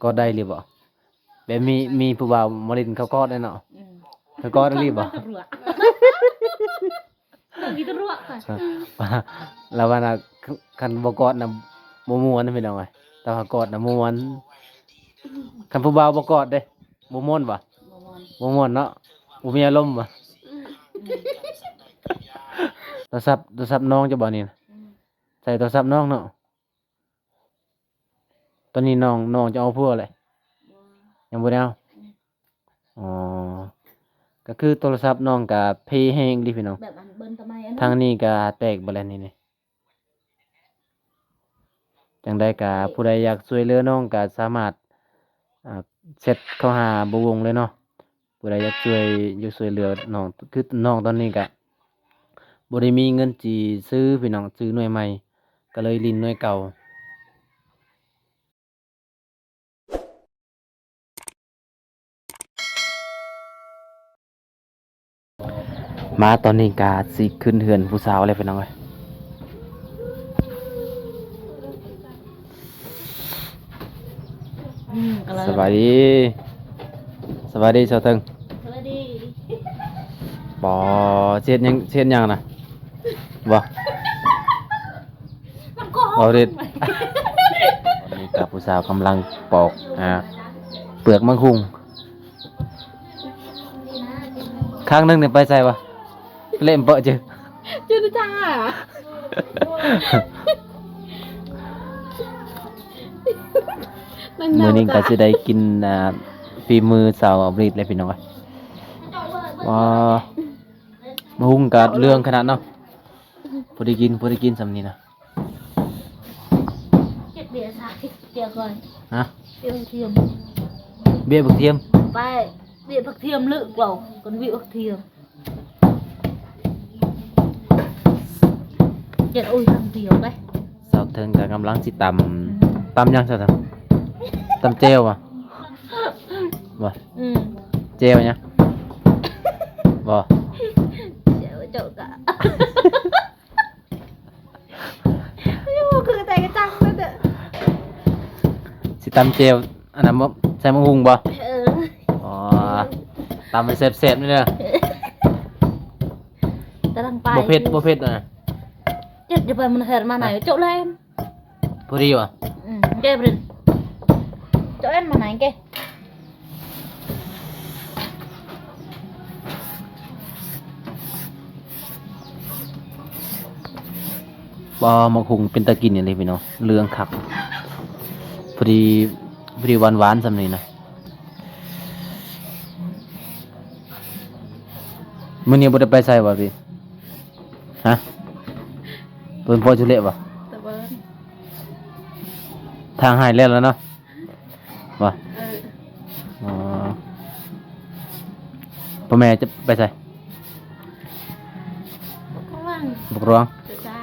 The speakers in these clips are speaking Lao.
ກອດໄດ້ອີ່ຫຼີບໍ່? ແບບມີ ມີຜູ້ບ່າວມາຫຼິ້ນເຂົາກອດໄດ້ເນາະ. ອືມ ເຂົາກອດອີ່ຫຼີບໍ່? ກະຣວກ ມີແຕ່ຣວກໄປ. ລາວວ່ານະ ຄັນບໍ່ກອດນະບໍ່ມ່ວນພີ່ນ້ອງເອີຍ ແຕ່ວ່າກອດນະມ່ວນ. ຄັນຜູ້ບ່າວບໍ່ກອດເດ້ ບໍ່ມ່ວນບໍ່? ບໍ່ມ່ວນ ບໍ່ມ່ວນເນາະ ບໍ່ມີອາລົມບໍ່? ອືມ ໂທລະສັບ ໂທລະສັບນ້ອງເຈົ້າບໍ່ນີ້ນະ? ອືມ ໃສ່ໂທລະສັບນ້ອງເນາະ. ຕອນນີ້ນ້ອງ ນ້ອງຈະເອົາຜົວແຫຼະ? ບໍ່ ຍັງບໍ່ໄດ້ເອົາ. ອືມ ອໍ ກະຄືໂທລະສັບນ້ອງກະເພແຮງເດ້ພີ່ນ້ອງ. ແບບອັນເບິ່ງທຳໄມອັນນັ້ນ ທາງນີ້ກະແຕກເບິດແລ້ວນີ້ ນີ້. ຈັ່ງໃດກະ ຜູ້ໃດຢາກຊ່ວຍເຫຼືອນ້ອງກະສາມາດ ອ່າ ແຊັດເຂົ້າຫາບ່າວວົງເລີຍເນາະ. ຜູ້ໃດຢາກຊ່ວຍ ຢາກຊ່ວຍເຫຼືອນ້ອງ ຄືນ້ອງຕອນນີ້ກະບໍ່ໄດ້ມີເງິນຊິຊື້ພີ່ນ້ອງ ຊື້ໜ່ວຍໃໝ່ ກະເລີຍຫຼິ້ນໜ່ວຍເກົ່າ. ມາຕອນນີ້ກະຊິຂຶ້ນເຮືອນຜູ້ສາວແລ້ວພີ່ນ້ອງເອີຍ. ອືມ ສະບາຍດີ ສະບາຍດີສາວເທິງ. ສະບາຍດີ. ບໍ່ ຊິເຮັດຫຍັງ ຊິເຮັດຫຍັງນະ? ບໍ່ ມັນກໍເວົ້າເດັດ. ຕອນນີ້ກະຜູ້ສາວກຳລັງປອກ ອ່າ ເປືອກໝາກຫຸ່ງ. ຂ້າງໜຶ່ງນີ້ໄປໃສວະ? ເລະເປີະຈື່ ຈື່ນະຈ້າ. ມື້ນີ້ກະຊິໄດ້ກິນ ອ່າ ຝີມືສາວອອບລິດແລ້ວພີ່ນ້ອງ. ວ້າ ໝາກຫຸ່ງກະເຫຼືອງຂະໜາດເນາະ. ພໍໄດ້ກິນ ພໍໄດ້ກິນສ່ຳນີ້ນະ. ເກັບເບຍຊາ ເກັບເບຍກ່ອນ. ຮະ? ເບຍບັກທຽມ. ເບຍບັກທຽມ? ໄປ ເບຍບັກທຽມເລີກເວົ້າກັນ ເບຍບັກທຽມ. ເກັບ ໂອ້ຍ ທາງດຽວໄປ. ສາວເທິງກະກຳລັງຊິຕຳ ອືມ ຕຳຫຍັງສາວເທິງ? ຕຳແຈ່ວບໍ່? ບໍ່? ອືມ ແຈ່ວຫຍັງ? ບໍ່? ແຈ່ວເຈົ້າກະ ຢູ່ຄືແຕ່ກະຈັງນັ້ນເດີ. ຊິຕຳແຈ່ວອັນນັ້ນບໍ່? ໃສ່ໝາກຫຸ່ງບໍ່? ເອີ ອໍ ຕຳໃຫ້ແຊບໆນີ້ເດີ. ກຳລັງໄປ ບໍ່ເຜັດ ບໍ່ເຜັດນະ. ເຈັດ ຢ່າໄປມັນເຮັດມາໄນ ເອີ ໂຈະແລ່ນ. ພໍດີຫວາ? ອືມ ເກັບເລີຍ ເຈົ້າເອັນມາໄນເກ. ວ້າ ໝາກຫຸ່ງເປັນຕາກິນອີ່ຫຼີພີ່ນ້ອງ ເຫຼືອງຄັກ ພໍດີ ພໍດີຫວານໆສ່ຳນີ້ນະ. ມື້ນີ້ບໍ່ໄດ້ໄປໃສຫວາພີ່? ຮະ? ເພິ່ນພໍຊິເລະບໍ່? ຕະເບີນ ທາງໃຫ້ແລ້ວລະເນາະ ບໍ່? ເອີ ອໍ ພໍ່ແມ່ຈະໄປໃສ? ບັກຫຼວງ ບັກຫຼວງ ເຈຈາ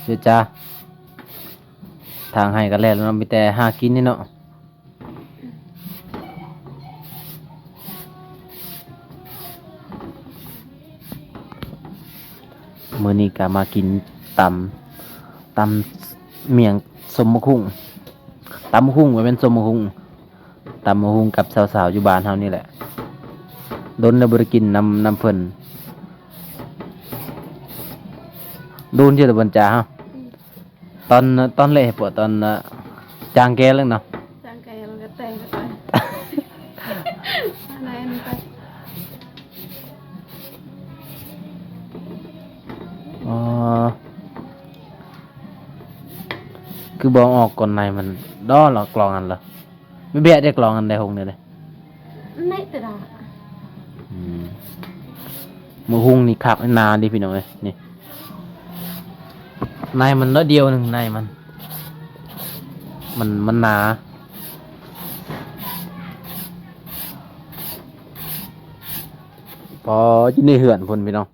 ເຈຈາ. ທາງໃຫ້ກະແລ້ວລະເນາະ ມີແຕ່ຫາກິນນີ້ເນາະ. ມື້ນີ້ກະມາກິນຕຳ ຕຳໝ້ຽງ ສົ້ມໝາກຫຸ່ງ ຕຳໝາກຫຸ່ງ ບໍ່ແມ່ນສົ້ມໝາກຫຸ່ງ ຕຳໝາກຫຸ່ງກັບສາວໆຢູ່ບ້ານເຮົານີ້ແຫຼະ. ດົນແລ້ວບໍ່ໄດ້ກິນນຳ ນຳເພິ່ນ ດົນຢູ່ແລ້ວ ບັນຈາເຮົາ. ຕອນ ຕອນເລະໃຫ້ປວດ ຕອນ ອ່າ ຈາງແກເລີຍເນາະ ຈາງແກແລ້ວກະແຕ່ງໄປ ອັນນັ້ນໄປ. ອໍ ຄືບໍ່ເອົາອອກກ່ອນ ໃນມັນດໍລະ ກລອງຫັ້ນລະ. ແບະໄດ້ກລອງອັນໃດຫົງນີ້ເດ້ ໃນຕະຫຼາດ. ອືມ ໝາກຫຸ່ງນີ້ຄັກ ໜາເດ້ພີ່ນ້ອງເອີຍ ນີ້ ໃນມັນໜ້ອຍດຽວໜຶ່ງ ໃນມັນ ມັນ ມັນໜາ. ພໍ ຢູ່ໃນເຮືອນພຸ້ນພີ່ນ້ອງ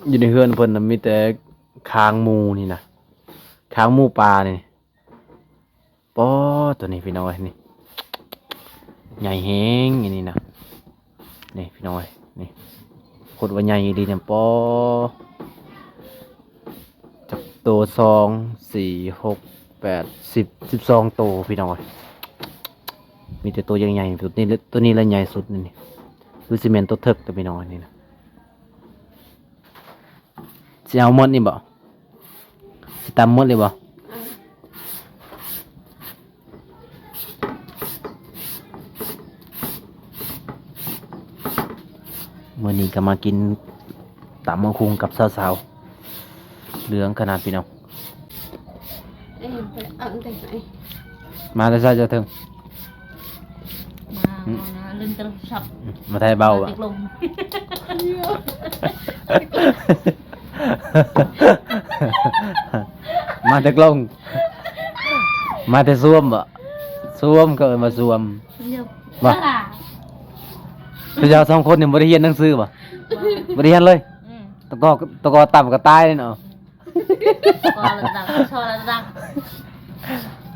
ຢູ່ໃນເຮືອນເພິ່ນນະ ມີແຕ່ຄາງໝູນີ້ນະ ຄາງໝູປ່ານີ້. ປໍ ໂຕນີ້ພີ່ນ້ອງເອີຍ ນີ້ ໃຫຍ່ແຮງອັນນີ້ນະ ນີ້ພີ່ນ້ອງເອີຍ ນີ້ ໂຄດວ່າໃຫຍ່ອີ່ຫຼີນະ. ປໍ ຈັກໂຕ ສອງ ສີ່ ຫົກ ແປດ ສິບ ສິບສອງໂຕພີ່ນ້ອງເອີຍ. ມີແຕ່ໂຕໃຫຍ່ໆ ໂຕນີ້ ໂຕນີ້ລະໃຫຍ່ສຸດນີ້ ຄືຊິແມ່ນໂຕເຖິກແຫຼະພີ່ນ້ອງ ອັນນີ້ນະ. ຊິເອົາໝົດນີ້ບໍ່? ຊິຕຳໝົດເລີຍບໍ່? ມື້ນີ້ກໍມາກິນຕຳບັກຫຸ່ງກັບສາວໆ ເຫຼືອງຂະໜາດພີ່ນ້ອງ. ເອີ ໄປເອົາແຕ່ໃສ? ມາແຕ່ໃສເຈົ້າເຖິງ? ມາ ຫຶ? ມາຫຼິ້ນໂທລະສັບ ມາໄທເບົາ ມາແຕ່ລົງ ມາແຕ່ລົງ ມາແຕ່ຊວມບໍ່? ຊວມ ເຂົາເອີ້ນວ່າຊວມ ດຽວ ບໍ່? ເຈົ້າສອງຄົນນີ້ບໍ່ໄດ້ຮຽນໜັງສືບໍ່? ບໍ່ ບໍ່ໄດ້ຮຽນເລີຍ? ອືມ ຕະກໍ ຕະກໍຕຳກໍຕາຍເນາະ. ກໍລະຕະດັງ ຊໍລະຕະດັງ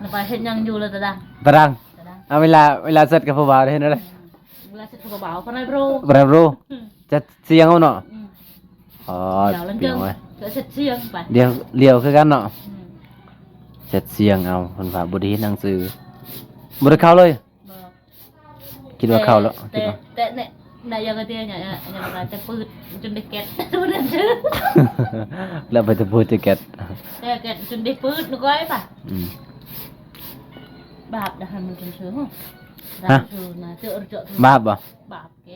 ລະໄປເຮັດຫຍັງຢູ່ລະຕະດັງ ຕະດັງ ຕະດັງ. ເອົາ ເວລາ ເວລາເສັດກັບຜູ້ບ່າວເຮັດແນວໃດ? ເວລາເສັດກັບຜູ້ບ່າວ ປະໄນໂຣ ປະໄນໂຣ ອືມ ຈັດສຽງເອົາເນາະ. ອືມ ອໍ ດຽວຫຼັງເຖິງ ໄປ ກໍເສັດສຽງໄປ ດຽວ ດຽວຄືກັນເນາະ. ອືມ ເສັດສຽງເອົາ ເພິ່ນວ່າບໍ່ໄດ້ຮຽນໜັງສື ບໍ່ໄດ້ເຂົ້າເລີຍ. ບໍ່ ຄິດວ່າເຂົ້າແລ້ວ ແຕ່ ຄິດວ່າ ແຕ່ ແຕ່ ແຕ່ ແຕ່ ແຕ່ປືດຈົນໄດ້ແກັດ ແລ້ວໄປແຕ່ປືດຈະແກັດ ແຕ່ແກັດຈົນໄດ້ປືດນະກ້ອຍປະ. ອືມ ບາບດະ ໃຫ້ມັນເປັນຊື່ ຮະ ບາບບໍ່? ບາບແກ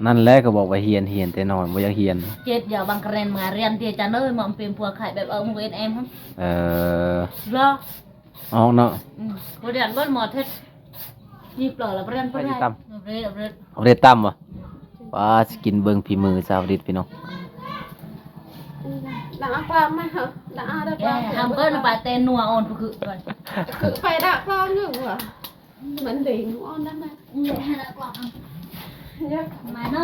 ນັ້ນແຫຼະ ກໍບອກວ່າຮຽນ ຮຽນແຕ່ນ້ອຍ ບໍ່ຢາກຮຽນ ເຈັດ ຢ່າບັງກະແຣນມາຮຽນຕິ ອາຈານເອີຍ ມາເປັນພວກຂາຍແບບເອົາໝູ່ເອັນແອມ ເອີ ລະ ອອກເນາະ. ອືມ ບໍ່ໄດ້ອັນເບິດໝໍເທັດ ນີ້ປອລະບໍ່ໄດ້ ບໍ່ໄດ້ຕຳ ບໍ່ໄດ້ ບໍ່ໄດ້ຕຳບໍ່? ວ່າຊິກິນເບິ່ງຝີມືສາວລິດພີ່ນ້ອງ. ດັງອາກວາງມາເຮົາ ດັງອາກວາງ ທຳເກີນໄປແຕ່ນົວອ່ອນປຶກ ໄປດັກກວາງຢູ່ວ່າ ມັນເດ້ງອ່ອນນັ້ນນະ ອືມ ໃຫ້ດັກກວາງ ເອີ ມາເນາະ.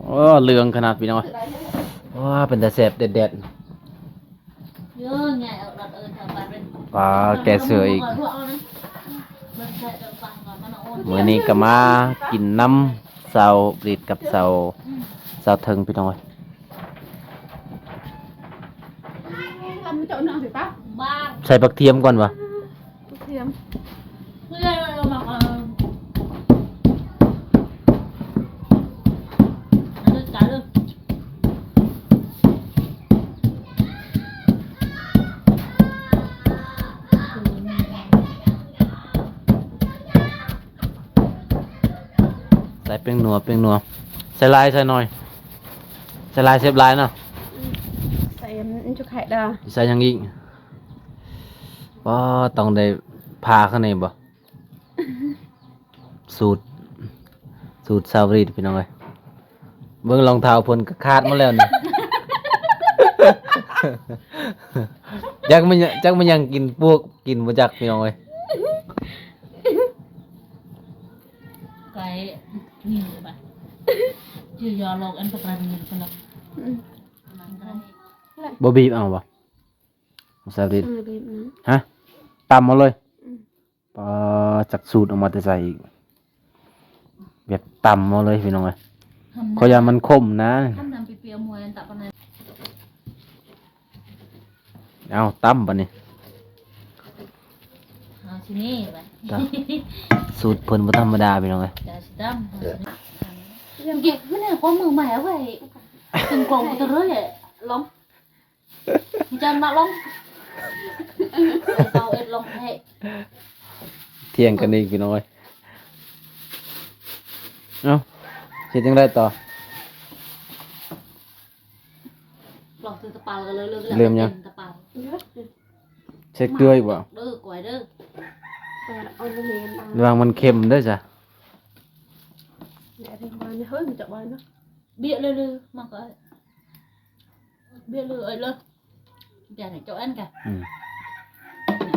ໂອ້ ເຫຼືອງຂະໜາດພີ່ນ້ອງ ວ້າ ເປັນຕາແຊບແດດໆ. ປາ ແກເສືອອີກ. ມື້ນີ້ກໍມາກິນນຳສາວບຣິດກັບສາວ ສາວເທິງພີ່ນ້ອງເອີຍ. ໃສ່ບັກທຽມກ່ອນຫວາ? ທຽມ ໃສ່ແປ້ງນົວ ແປ້ງນົວ ໃສ່ຫຼາຍໃສ່ໜ້ອຍ? ໃສ່ຫຼາຍແຊບຫຼາຍເນາະ. ອືມ ໃສ່ອັນຈຸໄຂ່ດາ ໃສ່ຫຍັງອີກ? ອໍ ຕ້ອງໄດ້ຜ່າຂ້າງໃນບໍ່? ສູດ ສູດສາວບຣີດພີ່ນ້ອງເອີຍ. ເບິ່ງລອງເທົ້າເພິ່ນກໍຂາດໝົດແລ້ວນີ້. ຈັກແມ່ນ ຈັກແມ່ນຫຍັງກິນ ປວກກິນບໍ່ຈັກພີ່ນ້ອງເອີຍ. ໄກ່ນີ້ບາດ ຈື່ຢາລອກອັນຕະກະລັນນີ້ເພິ່ນເນາະ. ອືມ ບໍ່ບີບເອົາບໍ່? ສາວບຣີດ ອືມ ບີບເອົາ. ຮະ? ຕຳເອົາເລີຍ? ອືມ ປາ ຈັກສູດອອກມາແຕ່ໃສອີກ ແບບຕຳເອົາເລີຍພີ່ນ້ອງເອີຍ. ຂ້ອຍຢ້ານມັນຂົມນະ. ເອົາ ຕຳບາດນີ້. ເອົາຊິນີ້ບາດ ສູດເພິ່ນບໍ່ທຳມະດາພີ່ນ້ອງເອີຍ. ເອົາຊິຕຳ ເອົາຊິນີ້ ເກັບມາແນວຂອງມືໃໝ່ເອົາໄວ້ ເປັນຂອງຕະເລີຍ ລອງ ຈັນມາລົງ ເອົາເອັດລົງໃຫ້ ຖຽງກັນອີກພີ່ນ້ອງເອີຍ. ເອົ້າ ເຮັດຈັ່ງໃດຕໍ່? ເລີ່ມຫຍັງ? ເຊັກເກືອອີກບໍ່? ເດີ ກວຍເດີ ລະວັງມັນເຄັມເດີຈ້ະ. ເບຍເລີຍ ມາກໍ ເບຍເລີຍ ເອີຍເລີຍ ຈະໃຫ້ເຈົ້າອັນກະ ອືມ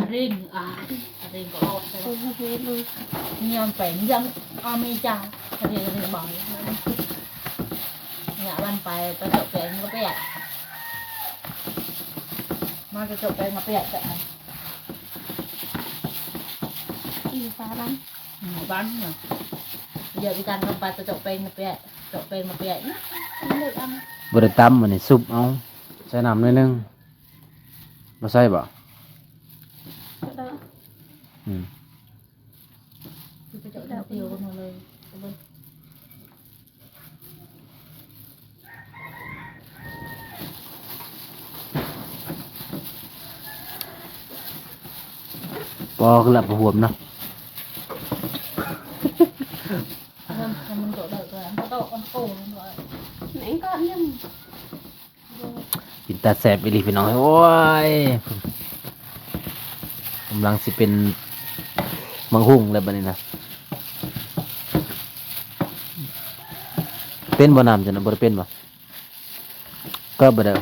ເລັ່ງ ອ່າ ເລັ່ງກໍອອກ ຍາມໄປຍາມ ອາເມລິກາ ເຮັດໃຫ້ເລັ່ງເບົາ ຍາມມັນໄປ ໄປເຈາະແປງກໍປະຢັດ ມາຈະເຈາະແປງກໍປະຢັດກະ ອີ່ຟ້າບັງ ອືມ ບັງເນາະ ເດີ ອີການກໍໄປ ໄປເຈາະແປງມາປະຢັດ ເຈາະແປງມາປະຢັດ ບໍ່ໄດ້ຕຳ ອັນນີ້ຊຸບເອົາ ໃສ່ນ້ຳໜ້ອຍໜຶ່ງ ບໍ່ໃສ່ບໍ່? ອືມ. ເຈົ້າດຽວກັນໝົດເລີຍ. ປອກລະບໍ່ຮ່ວມເນາະ. ກິນຕາແຊບອີ່ຫຼີພີ່ນ້ອງເອີຍ. ໂອ້ຍ ກຳລັງຊິເປັນໝາກຫຸ່ງແລ້ວບັດນີ້ນະ. ເປັນບໍ່ນ້ຳຈັ່ງນະ? ບໍ່ໄດ້ເປັນບໍ່? ກໍບໍ່ໄດ້.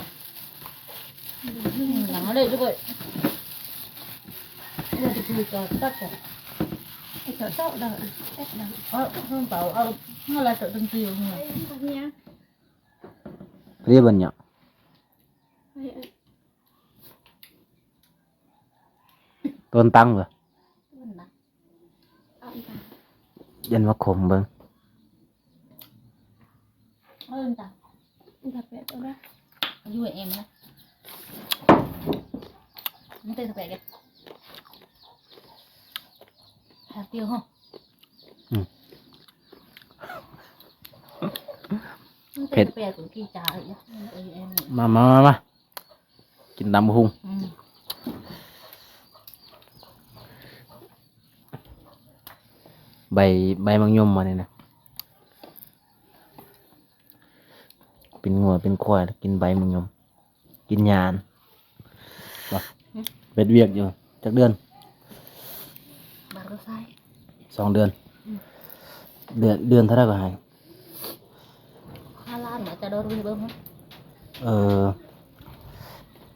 ເລີຍບັນຍາ ຕົ້ນຕັງເວີ ຢັນວ່າຂົມເບິ່ງ. ເອີ ຕາ ຕາແປດເອົາເດີ ຢູ່ເອງນະ ມັນເຕັມຕາແປດເດ້ ຫາຕິວເຮົາ ອືມ ມັນເຕັມຕາແປດ ເຜັດ ກູກີຈາອີກ ເອີ ເອງ ມາ ມາ ມາ ມາ ກິນຕຳບັກຫຸ່ງ ອືມ ໃບ ໃບໝາກຍົມອັນນີ້ນະ. ເປັນງົວເປັນຄວາຍ ແລ້ວກິນໃບໝາກຍົມ ກິນຫຍ້ານ ບໍ່ ເຮັດວຽກຢູ່ຈັກເດືອນ? ບາດກໍໃຊ້ ສອງເດືອນ ອືມ ເດືອນ ເດືອນເທົ່າໃດກໍໃຫ້ ຫ້າລ້ານ ອາດຈະໂດນເບິ່ງ ເອີ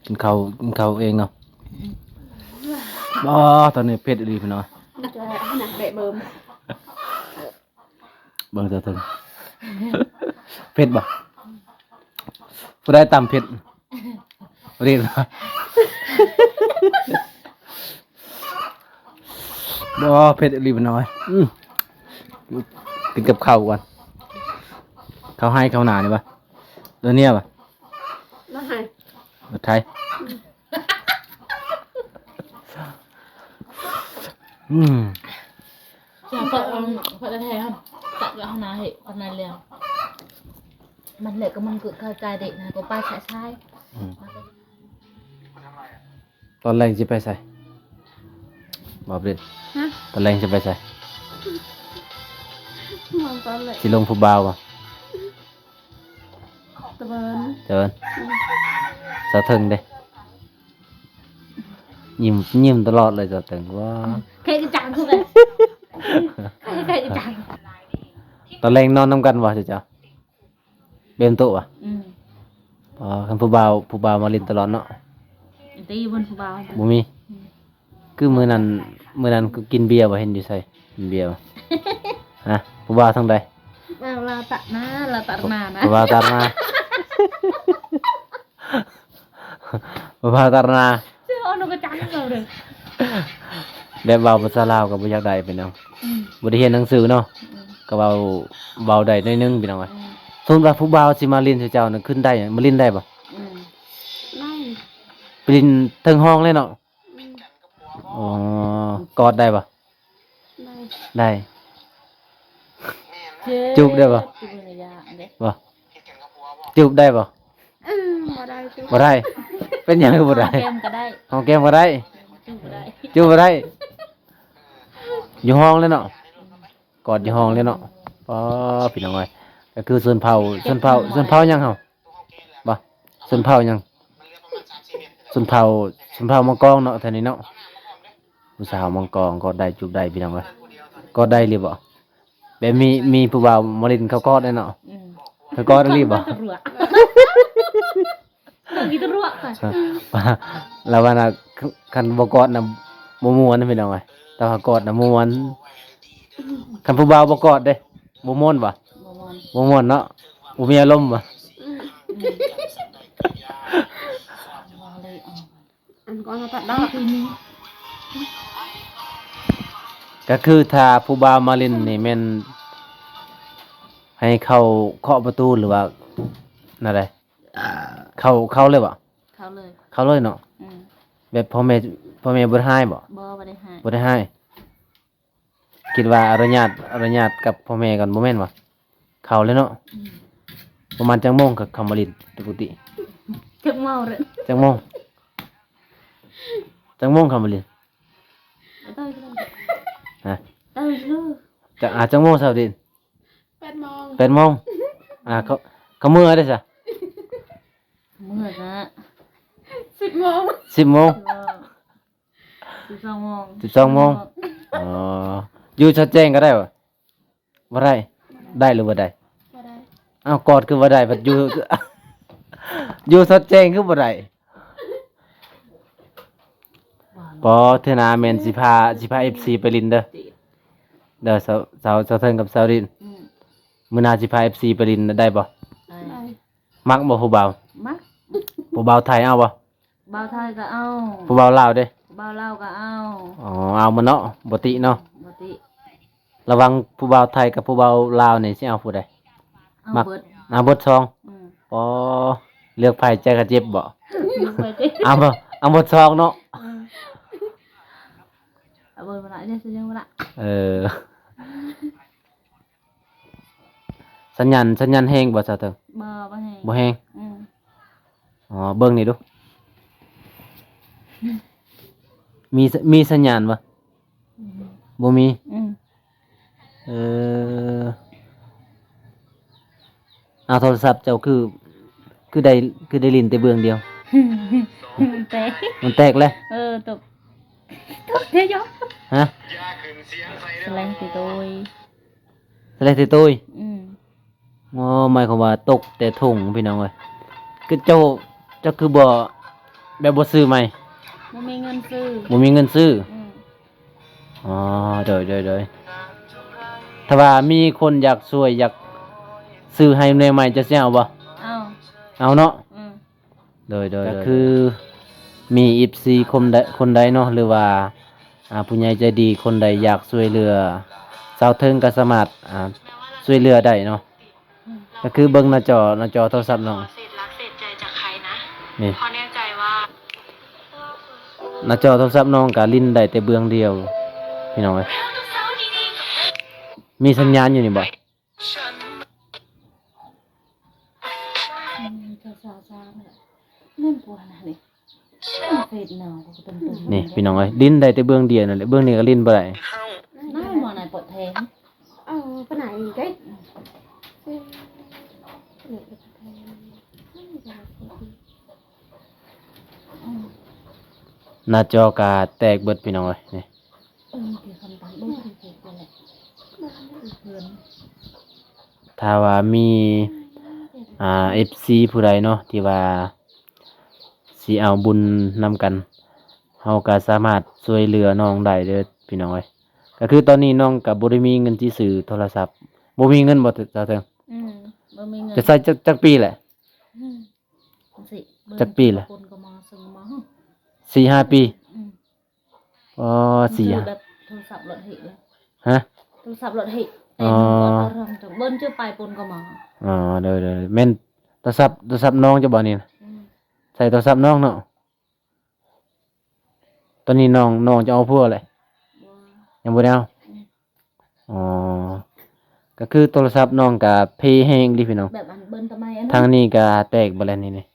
ກິນເຂົ້າ ກິນເຂົ້າເອງເນາະ ອືມ ບໍ່ ຕອນນີ້ເຜັດອີ່ຫຼີພີ່ນ້ອງ ຈະ ອັນນັ້ນແບະເບິ່ງ. ເບິ່ງເຈົ້າເຖິງ ເຜັດບໍ່? ຜູ້ໃດຕຳເຜັດ? ບໍ່ໄດ້ ບໍ່ ເຜັດອີ່ຫຼີພີ່ນ້ອງເອີຍ ອືມ ກິນກັບເຂົ້າກ່ອນ ເຂົ້າໄຮ່ເຂົ້ານານີ້ບໍ່? ໂດນເນຍບໍ່? ລົດໄຖ ລົດໄຖ ອືມ ເຈົ້າກໍເອົາ ເພິ່ນແທ້ໆ ຕັດແລ້ວເຮົານາເຮັດປານນັ້ນແລ້ວ ມັນແຫຼະກໍມັນກໍເຂົ້າໃຈເດ້ນະ ກໍໄປຊາຍໆ ອືມ ຕອນແລງຊິໄປໃສ? ບໍ່ເປັນ ຮະ? ຕອນແລງຊິໄປໃສ? ມາຕອນແລງ ຊິລົມຜູ້ບ່າວບໍ່? ຕະເວີນ ຕະເວີນ ອືມ ສາວເຖິງເດ້ ຍິ້ມ ຍິ້ມຕະຫຼອດເລີຍສາວເຖິງ ວ້າ ເຄີຍກະຈັງຄືກັນ ເຄີຍກະຈັງ ຕອນແລງນອນນຳກັນບໍ່ເຈົ້າ? ເປັນໂຕະຫວາ? ອືມ ອໍ ຄັນຜູ້ບ່າວ ຜູ້ບ່າວມາຫຼິ້ນຕະຫຼອດເນາະ ຕີເພິ່ນຜູ້ບ່າວ ບໍ່ມີ ອືມ ຄືມື້ນັ້ນ ມື້ນັ້ນກໍກິນເບຍບໍ່ ເຫັນຢູ່ໃສ ກິນເບຍບໍ່? ຮະ ຜູ້ບ່າວທາງໃດ? ລາວຕະໜ້າ ລາວຕະໜ້ານະ ຜູ້ບ່າວຕະໜ້າ ຜູ້ບ່າວຕະໜ້າ ຊື່ເອົານົກກະຈັງເອົາເດີ ແບບເວົ້າພາສາລາວກໍບໍ່ຢາກໄດ້ພີ່ນ້ອງ ອືມ ບໍ່ໄດ້ຮຽນໜັງສືເນາະ ອືມ ກໍເວົ້າ ເວົ້າໄດ້ໜ້ອຍໜຶ່ງພີ່ນ້ອງເອີຍ ອືມ ສົມມຸດວ່າຜູ້ບ່າວຊິມາຫຼິ້ນໃສ່ເຈົ້ານະ ຂຶ້ນໄດ້ ມາຫຼິ້ນໄດ້ບໍ່? ອືມ ໄດ້ ໄປຫຼິ້ນເທິງຫ້ອງເລີຍເນາະ ອືມ ອໍ ກອດໄດ້ບໍ່? ໄດ້ ໄດ້ ຈູບໄດ້ບໍ່? ຈູບໄດ້ບໍ່? ຈູບໄດ້ບໍ່? ອືມ ບໍ່ໄດ້ ຈູບ ບໍ່ໄດ້ ເປັນຫຍັງຄືບໍ່ໄດ້? ຫອມແກ້ມກໍໄດ້ ຫອມແກ້ມກໍໄດ້ ຈູບບໍ່ໄດ້ ຈູບບໍ່ໄດ້ ຢູ່ຫ້ອງເລີຍເນາະ ກອດຢູ່ຫ້ອງເລີຍເນາະ ອໍ ພີ່ນ້ອງເອີຍ ກໍຄືຊົນເຜົ່າ ຊົນເຜົ່າ ຊົນເຜົ່າຫຍັງເຮົາ? ບໍ່ ຊົນເຜົ່າຫຍັງ? ຊົນເຜົ່າ ຊົນເຜົ່າມັງກອງເນາະ ແຖວນີ້ເນາະ ຜູ້ສາວມັງກອງກອດໄດ້ ຈູບໄດ້ ພີ່ນ້ອງເອີຍ ກອດໄດ້ອີ່ຫຼີບໍ່? ແບບມີ ມີຜູ້ບ່າວມາຫຼິ້ນເຂົາກອດໄດ້ເນາະ ອືມ ເຂົາກອດອີ່ຫຼີບໍ່? ມີແຕ່ຣວກ ມີແຕ່ຣວກ ລະວ່ານະ ຄັນບໍ່ກອດນະບໍ່ມ່ວນ ພີ່ນ້ອງເອີຍ ແຕ່ວ່າກອດນະມ່ວນ ຄັນຜູ້ບ່າວບໍ່ກອດເດ້ ບໍ່ມ່ວນບໍ່? ບໍ່ມ່ວນ ບໍ່ມ່ວນເນາະ ບໍ່ມີອາລົມບໍ່? ອືມ ອືມ ອັນກ່ອນເຮົາຕັດດອກ ກໍຄືຖ້າຜູ້ບ່າວມາຫຼິ້ນນີ້ແມ່ນໃຫ້ເຂົ້າເຄາະປະຕູ ຫຼືວ່າແນວໃດ? ເຂົ້າ ເຂົ້າເລີຍບໍ່? ເຂົ້າເລີຍ ເຂົ້າເລີຍເນາະ ອືມ ແບບພໍ່ແມ່ ພໍ່ແມ່ບໍ່ໄດ້ຮ້າຍບໍ່? ບໍ່ ບໍ່ໄດ້ຮ້າຍ ບໍ່ໄດ້ຮ້າຍ. ຄິດວ່າອະນຸຍາດ ອະນຸຍາດກັບພໍ່ແມ່ກ່ອນ ບໍ່ແມ່ນຫວາ? ເຂົ້າແລ້ວເນາະ. ອືມ ປະມານຈັກໂມງກໍເຂົ້າມາຫຼິ້ນປົກກະຕິ? ຈັກເມົາເດ້. ຈັກໂມງ? ຈັກໂມງເຂົ້າມາຫຼິ້ນ? ເອີ ຮະ? ເອີ ຈະ ອ່າ ຈັກໂມງເຊົ້າຫຼິ້ນ? ແປດໂມງ. ແປດໂມງ. ອ່າ ເຂົາ ເຂົາເມືອເດ້ຊະ? ເມືອຊະ ສິບໂມງ. ສິບໂມງ. ເອີ ສິບສອງໂມງ. ສິບສອງໂມງ. ອໍ ຢູ່ຊອດແຈ້ງກໍໄດ້ບໍ່? ບໍ່ໄດ້. ໄດ້ຫຼືບໍ່ໄດ້? ບໍ່ໄດ້. ອ້າວ ກອດຄືບໍ່ໄດ້ ພັດຢູ່ ຢູ່ຊອດແຈ້ງຄືບໍ່ໄດ້? ບໍ່ ເທື່ອໜ້າແມ່ນຊິພາ ຊິພາເອັຟຊີໄປຫຼິ້ນເດີ ເດີ ສາວ ສາວ ສາວເທິງກັບສາວດິນ. ອືມ ມື້ໜ້າຊິພາເອັຟຊີໄປຫຼິ້ນໄດ້ບໍ່? ໄດ້. ໄດ້. ມັກບໍ່ຜູ້ບ່າວ? ມັກ. ຜູ້ບ່າວໄທເອົາບໍ່? ບ່າວໄທກໍເອົາ. ຜູ້ບ່າວລາວເດ້? ຜູ້ບ່າວລາວກໍເອົາ. ອໍ ເອົາໝົດເນາະ ບໍ່ຕິເນາະ. ບໍ່ຕິ. ລະຫວ່າງຜູ້ບ່າວໄທກັບຜູ້ບ່າວລາວນີ້ ຊິເອົາຜູ້ໃດ? ເອົາ ມັກ ເບິດ ເອົາເບິດສອງ. ອືມ ອໍ ເລືອກໃຜ ໃຈກໍເຈັບບໍ່? ເລືອກໃຜ ເຈັບ. ເອົາບໍ່? ເອົາເບິດສອງເນາະ. ອືມ ເອົາເບິດມາລະ ເອົາເບິດມາລະ. ເອີ ສັນຍານ ສັນຍານແຮງບໍ່ສາວເທິງ? ບໍ່ ບໍ່ແຮງ. ບໍ່ແຮງ. ອືມ ອໍ ເບິ່ງນີ້ດູ ມີ ມີສັນຍານບໍ່? ອືມ ບໍ່ມີ. ອືມ ເອີ ເອົາ ໂທລະສັບເຈົ້າຄື ຄືໄດ້ ຄືໄດ້ຫຼິ້ນແຕ່ເບື້ອງດຽວ? ມັນແຕກ. ມັນແຕກແລ້ວ? ເອີ ຕົກ ຕົກເດ້ຢອກ. ຮະ? ສະແລງຕິໂຕຍ. ສະແລງຕິໂຕຍ. ອືມ ອໍ ໝາຍຄວາມວ່າຕົກແຕ່ຖົງ ພີ່ນ້ອງເອີຍ. ຄືເຈົ້າ ເຈົ້າຄືບໍ່ ແບບບໍ່ຊື້ໃໝ່? ບໍ່ມີເງິນຊື້. ບໍ່ມີເງິນຊື້. ອືມ ອໍ ໂດຍ ໂດຍ ໂດຍ. ຖ້າວ່າມີຄົນຢາກຊ່ວຍ ຢາກຊື້ໃຫ້ໜ່ວຍໃໝ່ ເຈົ້າຊິເອົາບໍ່? ເອົາ. ເອົາເນາະ. ອືມ ໂດຍ ໂດຍ ໂດຍ. ກໍຄືມີເອັຟຊີຄົນໃດ ຄົນໃດເນາະ ຫຼືວ່າ ອ່າ ຜູ້ໃຫຍ່ໃຈດີຄົນໃດຢາກຊ່ວຍເຫຼືອສາວເທິງ ກໍສາມາດ ອ່າ ຊ່ວຍເຫຼືອໄດ້ເນາະ. ອືມ ກໍຄືເບິ່ງໜ້າຈໍ ໜ້າຈໍໂທລະສັບນ້ອງ ນີ້ ໜ້າຈໍໂທລະສັບນ້ອງກໍຫຼິ້ນໄດ້ແຕ່ເບື້ອງດຽວ ພີ່ນ້ອງເອີຍ. ມີສັນຍານຢູ່ນີ້ບໍ່? ອືມ ເຈົ້າສາວສາມແຫຼະ ແມ່ນກວ່ານະນີ້ ເຟດໜາວກໍເປັນ ນີ້ ພີ່ນ້ອງເອີຍ ຫຼິ້ນໄດ້ແຕ່ເບື້ອງດຽວນັ້ນແຫຼະ ເບື້ອງນີ້ກໍຫຼິ້ນບໍ່ໄດ້. ນາຍໝໍນາຍປອດແທງ ເອົາປານໃດນີ້ໄກ ໜ້າຈໍກໍແຕກເບິດ ພີ່ນ້ອງເອີຍ ນີ້. ເອີ ດຽວຄຳຕາມເບິ່ງເພິງແຫຼະ ເພິ່ນ ຖ້າວ່າມີ ອ່າ ເອັຟຊີຜູ້ໃດເນາະ ທີ່ວ່າຊິເອົາບຸນນຳກັນ ເຮົາກໍສາມາດຊ່ວຍເຫຼືອນ້ອງໄດ້ເດີ ພີ່ນ້ອງເອີຍ. ກໍຄືຕອນນີ້ນ້ອງກໍບໍ່ໄດ້ມີເງິນຊິຊື້ໂທລະສັບ ບໍ່ມີເງິນບໍ່ ສາວເທິງ? ອືມ ບໍ່ມີເງິນ. ຈະໃຊ້ຈັກ ຈັກປີແຫຼະ? ອືມ ຈັ່ງຊີ້ ຈັກປີແຫຼະ? ຄົນກໍມາ ເຊິ່ງກໍມາ ສີ່ຫ້າປີ. ອືມ ອໍ ສີ່ ຊື້ແບບໂທລະສັບລົດເຮກເລີຍ. ຮະ? ໂທລະສັບລົດເຮກ. ອໍ ເບິ່ນຈະໄປປົນກໍມາ. ອໍ ໂດຍໆ ແມ່ນໂທລະສັບ ໂທລະສັບນ້ອງເຈົ້າບໍ່ນີ້ນະ? ອືມ ໃສ່ໂທລະສັບນ້ອງເນາະ. ຕອນນີ້ນ້ອງ ນ້ອງຈະເອົາຜົວແຫຼະ? ບໍ່ ຍັງບໍ່ໄດ້ເອົາ. ອືມ ອໍ ກໍຄືໂທລະສັບນ້ອງກະເພແຮງເດ້ພີ່ນ້ອງ ແບບອັນເບິ່ນຕະໄມອັນນັ້ນ ທາງນີ້ກະແຕກເບິດແລ້ວນີ້ ນີ້.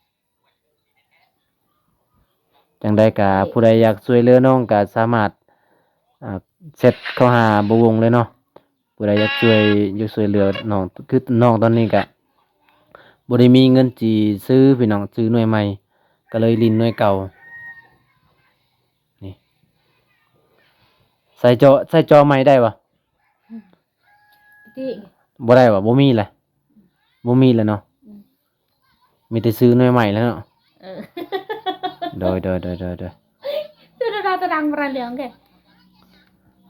ຈັ່ງໃດກະຜູ້ໃດຢາກຊ່ວຍເຫຼືອນ້ອງກະສາມາດ ອ່າ ແຊັດເຂົ້າຫາບໍ່ວົງເລີຍເນາະ ຜູ້ໃດຢາກຊ່ວຍ ຢາກຊ່ວຍເຫຼືອນ້ອງ. ຄືນ້ອງຕອນນີ້ກະບໍ່ໄດ້ມີເງິນຊິຊື້ພີ່ນ້ອງ ຊື້ໜ່ວຍໃໝ່ ກໍເລີຍຫຼິ້ນໜ່ວຍເກົ່າ. ນີ້ ໃສ່ຈໍ ໃສ່ຈໍໃໝ່ໄດ້ບໍ່? ຕິ ບໍ່ໄດ້ບໍ່? ບໍ່ມີແຫຼະ ບໍ່ມີແລ້ວເນາະ. ອືມ ມີແຕ່ຊື້ໜ່ວຍໃໝ່ແລ້ວເນາະ. ເອີ ໂດຍ ໂດຍ ໂດຍ ໂດຍ ໂດຍ. ຊື່ດາດາຕະດັງປະເລື່ອງເດ້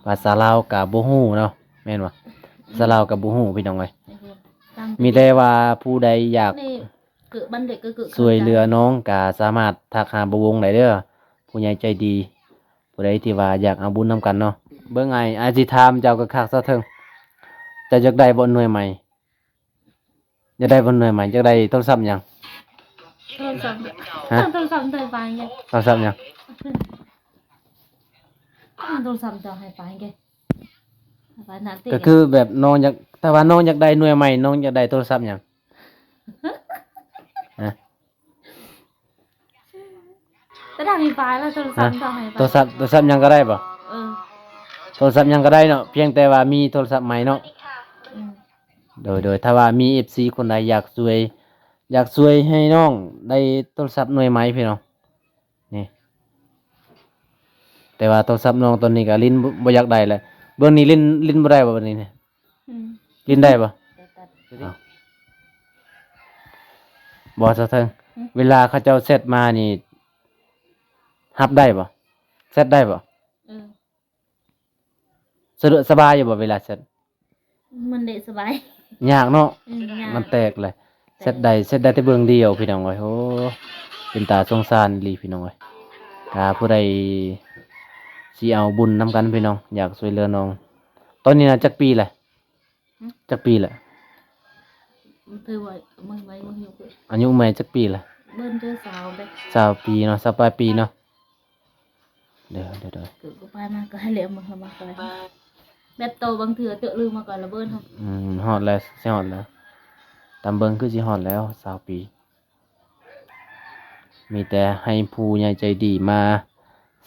ພາສາລາວກະບໍ່ຮູ້ເນາະ ແມ່ນບໍ່? ພາສາລາວກະບໍ່ຮູ້ພີ່ນ້ອງເອີຍ. ມີແຕ່ວ່າຜູ້ໃດຢາກ ນີ້ ຄືບັນເດັກກໍຄື ຊ່ວຍເຫຼືອນ້ອງກະສາມາດທັກຫາບໍ່ວົງໄດ້ເດີ ຜູ້ໃຫຍ່ໃຈດີ ຜູ້ໃດທີ່ວ່າຢາກເອົາບຸນນຳກັນເນາະ. ເບິ່ງອ້າຍ ອ້າຍຊິຖາມເຈົ້າຄັກໆ ສາວເທິງ ເຈົ້າຢາກໄດ້ບໍ່ໜ່ວຍໃໝ່? ຢາກໄດ້ບໍ່ໜ່ວຍໃໝ່? ຢາກໄດ້ໂທລະສັບຫຍັງ? ໂທລະສັບ ຮະ? ໂທລະສັບໄດ້ປານໃດ? ໂທລະສັບຫຍັງ? ໂທລະສັບເຈົ້າໃຫ້ປານໃດ? ວ່ານັ້ນຕິ ກໍຄືແບບນ້ອງຢາກ ຖ້າວ່ານ້ອງຢາກໄດ້ໜ່ວຍໃໝ່ ນ້ອງຢາກໄດ້ໂທລະສັບຫຍັງ? ຮະ? ແຕ່ຖ້າມີປາຍແລ້ວໂທລະສັບ ຮະ? ຕ້ອງໃຫ້ປາຍ ໂທລະສັບ ໂທລະສັບຫຍັງກໍໄດ້ບໍ່? ເອີ ໂທລະສັບຫຍັງກໍໄດ້ເນາະ ພຽງແຕ່ວ່າມີໂທລະສັບໃໝ່ເນາະ. ອືມ ໂດຍ ໂດຍ ຖ້າວ່າມີເອັຟຊີຄົນໃດຢາກຊ່ວຍ ຢາກຊ່ວຍໃຫ້ນ້ອງໄດ້ໂທລະສັບໜ່ວຍໃໝ່ພີ່ນ້ອງ ນີ້ ແຕ່ວ່າໂທລະສັບນ້ອງຕອນນີ້ກໍຫຼິ້ນບໍ່ ບໍ່ຢາກໄດ້ແລ້ວ ເບິ່ງນີ້ຫຼິ້ນ ຫຼິ້ນບໍ່ໄດ້ບໍ່ບັດນີ້ນີ້? ອືມ ຫຼິ້ນໄດ້ບໍ່? ເອົາ ບໍ່ ສາວເທິງ ອືມ ເວລາເຂົາເຈົ້າແຊັດມານີ້ ຮັບໄດ້ບໍ່? ແຊັດໄດ້ບໍ່? ເອີ ສະດວກສະບາຍຢູ່ບໍ່ເວລາແຊັດ? ມັນເດະສະບາຍ ຍາກເນາະ. ອືມ ຍາກ ມັນແຕກເລີຍ ແຊັດໄດ້ ແຊັດໄດ້ແຕ່ເບື້ອງດຽວພີ່ນ້ອງເອີຍ. ໂອ້ ເປັນຕາສົງສານອີ່ຫຼີພີ່ນ້ອງເອີຍ. ຖ້າຜູ້ໃດຊິເອົາບຸນນຳກັນພີ່ນ້ອງ ຢາກຊ່ວຍເຫຼືອນ້ອງ ຕອນນີ້ນະຈັກປີແຫຼະ? ຫຶ? ຈັກປີແຫຼະ? ຖືວ່າເບິ່ງໄວ້ເບິ່ງຢູ່ ອາຍຸແມ່ຈັກປີລະ? ເບິ່ງເຈີຊາວເດ້ ຊາວປີເນາະ ຊາວປາຍປີເນາະ. ເດີ ເດີ ເດີ ເກີດບໍ່ປາຍມາກໍໃຫ້ແລ້ວ ເບິ່ງເຮົາມາກໍໄດ້ ແບບໂຕບາງເທື່ອເຈາະລືມມາກ່ອນລະເບິ່ງເຮົາ. ອືມ ຮອດແລ້ວ ຊິຮອດແລ້ວ ຕາມເບິ່ງຄືຊິຮອດແລ້ວຊາວປີ. ມີແຕ່ໃຫ້ຜູ້ໃຫຍ່ໃຈດີມາ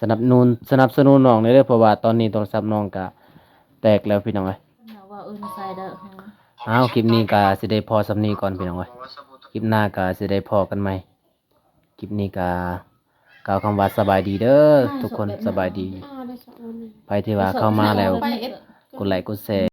ສະໜັບໜູນ ສະໜັບສະໜູນນ້ອງແດ່ເດີ ເພາະວ່າຕອນນີ້ໂທລະສັບນ້ອງກະແຕກແລ້ວພີ່ນ້ອງເອີຍ. ເວົ້າອື່ນໃສ່ເດີ. ອ້າວ ຄລິບນີ້ກະຊິໄດ້ພໍສ່ຳນີ້ກ່ອນພີ່ນ້ອງເອີຍ ຄລິບໜ້າກະຊິໄດ້ພໍກັນໃໝ່. ຄລິບນີ້ກະກ່າວຄຳວ່າສະບາຍດີເດີທຸກຄົນ ສະບາຍດີ. ໃຜທີ່ວ່າເຂົ້າມາແລ້ວ ກົດໄລກ໌ ກົດແຊ